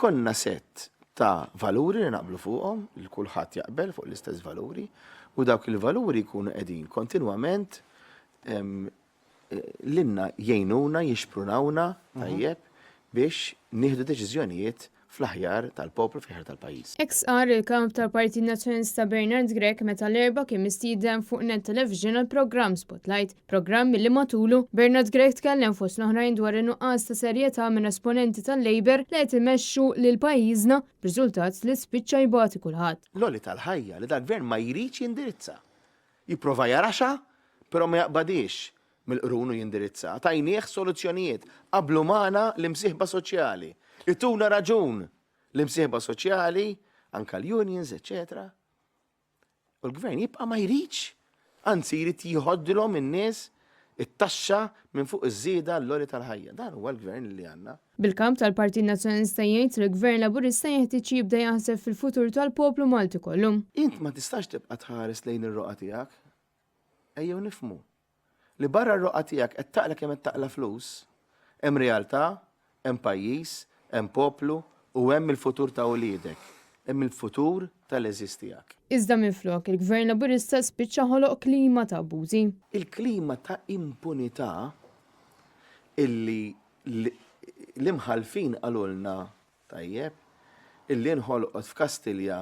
Jkollna sett ta' valuri li naqblu fuqhom, li kulħadd jaqbel fuq l-istess valuri, u dawk il-valuri jkunu qegħdin kontinwament lilna jgħinuna, jixprunawna, tajjeb, biex nieħdu deċiżjonijiet fl-aħjar tal-poplu, fl-aħjar tal-pajjiż. Hekk stqarr il-Kap tal-Partit Nazzjonalista Bernard Grech meta l-Erbgħa kien mistieden fuq Net Television għall-programm Spotlight, programm li matulu, Bernard Grech tkellem fost l-oħrajn dwar in-nuqqas ta' serjetà minn esponenti tal-Labour li qed imexxu lil pajjiżna b'riżultat li spiċċa jbati kulħadd. L-għoli tal-ħajja li dal-Gvern ma jridx jindirizza. Jipprova jaraxha, però ma jaqbadhiex mill-qrun u jindirizza. Tajnieh soluzzjonijiet. Qablu magħna l-imsieħba soċjali. Ituna raġun l-imsieħba soċjali, anke l-unions, eċċetera. U l-gvern jibqa' ma jridx, anzi jrid jieħodlhom in-nies it-taxxa minn fuq iż-żieda l-għoli tal-ħajja. Dan huwa l-gvern li għandna. Bil-Kap tal-Partit Nazzjonalista jgħid li l-Gvern Laburista jeħtieġ jibda jaħseb fil-futur tal-poplu Malti kollu. Int ma tistax tibqa' tħares lejn ir-roqgħa tiegħek. Ejjew nifhmu li barra r-roqgħa tiegħek qed taqla' kemm qed taqla' flus, hemm realtà, hemm pajjiż, hemm poplu u hemm il-futur ta' uliedek, hemm il-futur tal-għeżież tiegħek. Iżda minflok, il-Gvern Laburista spiċċa ħoloq klima ta' abbużi. Il-klima ta' impunità illi l-imħallfin qalulna tajjeb, illi nħolqot f'Kastilja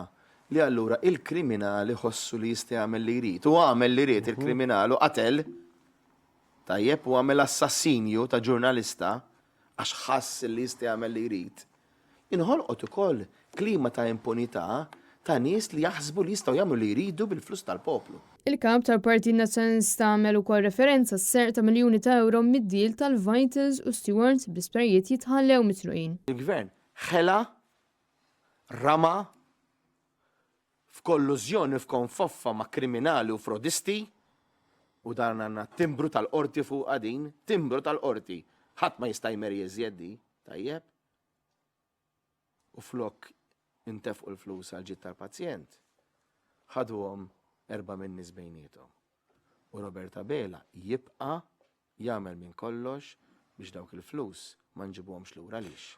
li allura il-kriminal iħossu li jista' jagħmel li jrid. U għamel li ried il-kriminal u qatel, tajjeb, u għamel assassinju ta' ġurnalista għax ħass li jista' jagħmel li jrid. Inħolqot ukoll klima ta' impunità ta' nies li jaħsbu li jistgħu jagħmlu li jridu bil-flus tal-poplu. Il-Kap tal-Partit Nazzjonalista għamel ukoll referenza għas-serq ta' miljuni ta' ewro mid-deal tal-Vitals u Stewards bl-isptarijiet jitħallew mitluqin. Il-Gvern ħela, rama, f'kollużjoni u f'konfoffa ma' kriminali u frodisti, u dan għandna timbru tal-Qorti fuqha din, timbru tal-Qorti, ħadd ma jista' jmeri iżjed di, tajjeb? U flok intefqu l-flus għall-ġid tal-pazjent, ħaduhom erbgħa min-nies bejniethom. U Robert Abela jibqa' jagħmel minn kollox biex dawk il-flus ma nġibuhomx lura. Għaliex?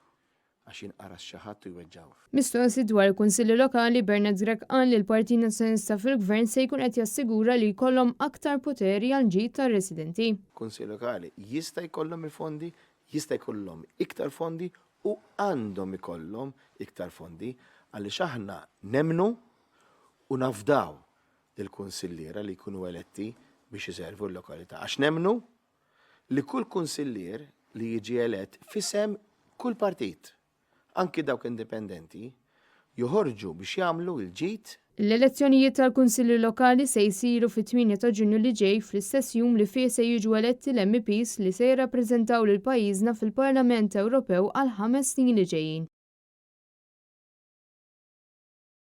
Għax jinqaras xi ħadd u jweġġgħuh. Mistoqsi dwar il-Kunsilli Lokali, Bernard Grech qal li l-Partit Nazzjonalista fil-Gvern se jkun qed jassigura li jkollhom aktar poteri għall-ġid tar-residenti. Kunsill Lokali jista' jkollhom il-fondi, jista' jkollhom iktar fondi u għandhom ikollhom iktar fondi għaliex aħna nemmnu u nafdaw lill-kunsilliera li jkunu eletti biex iservu l-lokalità għax nemmnu li kull kunsillier li jiġi elett f'isem kull partit, anki dawk indipendenti, joħorġu biex jagħmlu l-ġid. L-elezzjonijiet tal-Kunsilli Lokali se jsiru fit-8 ta' Ġunju li ġej fl-istess jum li fih se jiġu eletti l-MEPs li se jirrappreżentaw lil pajjiżna fil-Parlament Ewropew għall-ħames snin li ġejjin.